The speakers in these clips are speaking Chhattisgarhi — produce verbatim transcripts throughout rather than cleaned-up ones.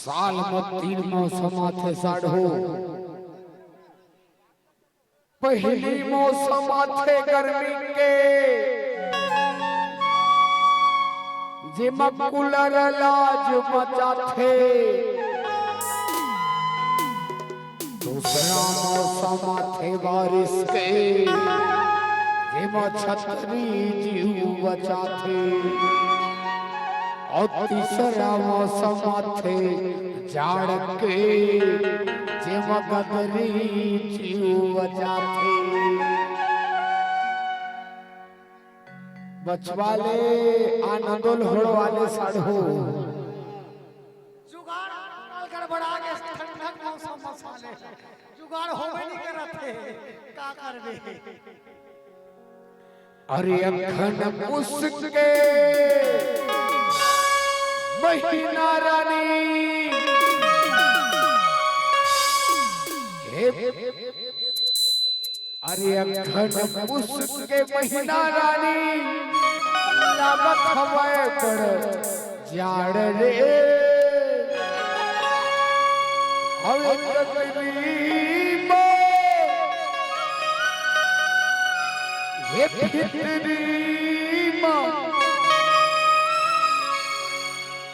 साल म तीन मौसम आथे साढ़ू। पहिली मौसम आथे गर्मी के, जेमा कूलर लाज मचाथे। दूसरा मौसम आथे बारिश के, जेमा छतरी जीव बचाथे। अउ तीसरा मौसम आथे जाड़ के, जेमा गदरी जीव बचाथे। बछवा ले आनंदो ल होड़वा ले साढ़ू। जुगाड़ आजकल गड़बड़ा गे, ठंडा के मौसम म साले जुगाड़ होबे नइ करत हे, का करबे? अरे अखन पुस के महीना रानी, हे अरे अखन पुस के महीना रानी, लागत हवय बड़ जाड़ रे। अउ कतरी मा, हे फितरी मा,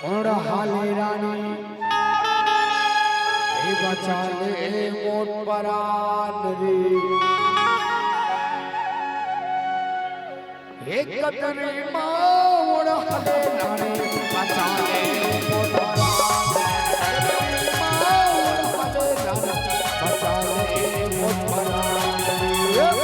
ओढ़ा ले रानी, हे बचा ले मोर परान रे। हे कतरी मा ओढ़ा ले रानी, बचा ले मोर परान रे। कतरी मा ओढ़ा ले रानी, बचा ले मोर परान रे।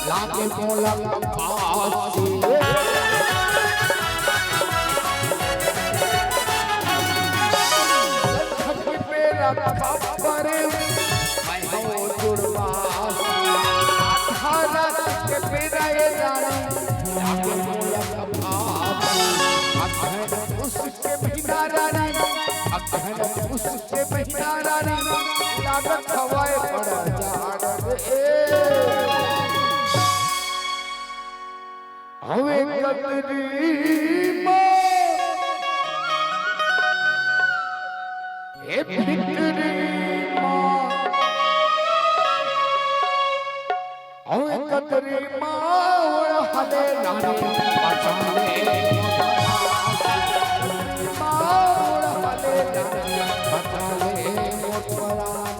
लागे मोला पास। संकट के बेरा खबर, मैं हो जुड़वा। आधा रात के बेरा ये रानी, लागे मोला पास। अखन उसके बिना रानी, अखन उसके बिना रानी, लागत हवय बड़ा जाड़ रे। हवे कतरी मा, हे फितरी मा, हवे कतरी मा, ओढ़ा ले रानी, बचा ले मोर परान। मा, ओढ़ा ले रानी, बचा ले मोर परान।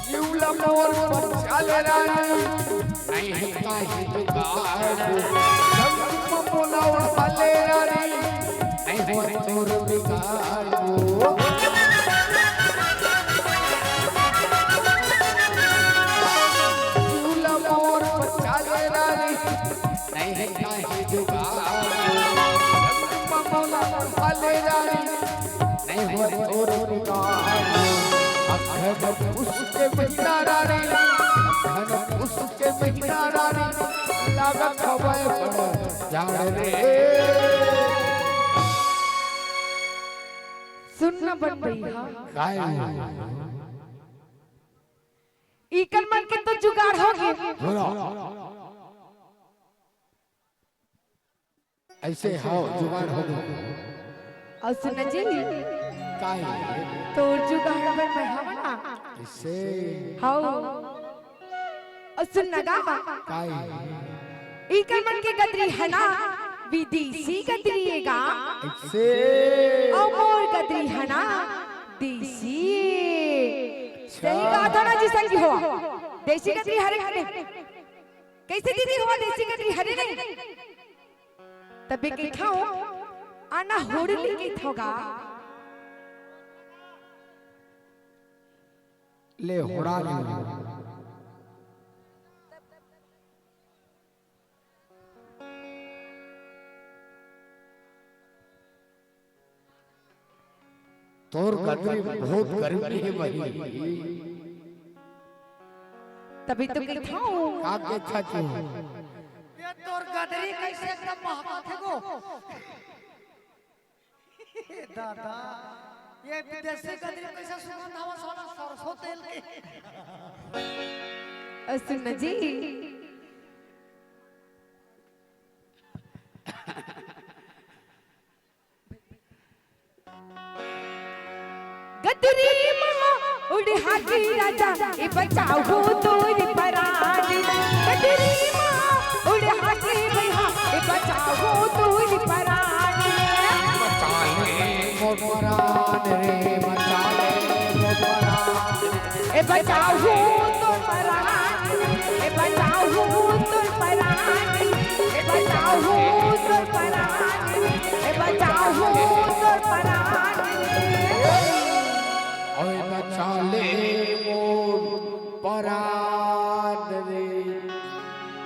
शिवला मोर पर चल रानी, नहीं है काहे जुगाड़। संग म मोला उठा ले रानी, नहीं होय तोर बिगाड़। शिवला मोर पर चल रानी, नहीं है काहे जुगाड़। संग म मोला उठा ले रानी, नहीं होय तोर बिगाड़। अखन उसके बिना रानी, अखन उसके बिना रानी, लागत हवय बड़ जाड़ रे। सुन न बन भैया। काय? इकर मन के तो जुगाड़ हो गे। बोलो। ऐसे हाव, जुगाड़ हो गे। अउ सुन जी, काय? तोर जुगाड़ बर मैं हवं ना। ऐसे? हाव। अउ सुन न गा। काय? इकर मन के गदरी हे ना, विदेशी गदरी ए गा। अउ मोर गदरी ह ना देसी। सही कहा था ना जी संगी हो। देसी गदरी हरे हरे। कैसे दीदी हो देसी गदरी हरे नहीं? तबे कहिथव, आना होड़ली कहिथव गा। ले होड़ा ले। तोर गदरी बहुत गर्मी हे बहिनी। तभी तो कहिथव। का के छाछू? ये तोर गदरी कैसे एकदम महकत हे गो? दादा, ये विदेशी गदरी कैसे सुगंध हवा साला सरसों तेल के। अ, सुन जी। गदरी मा उड़े हाथी राजा, ए बचाहू तोरी परानी। गदरी मा उड़े हाथी भैया, ए बचाहू तोरी परानी। बचा ले मोर परान रे, बचा ले मोर परान। ए बचाहू तोर परानी, ए बचाहू तोर परानी, ए बचाहू तोर परानी, ए बचाहू तोर परानी। ओए बचा ले मोर परान।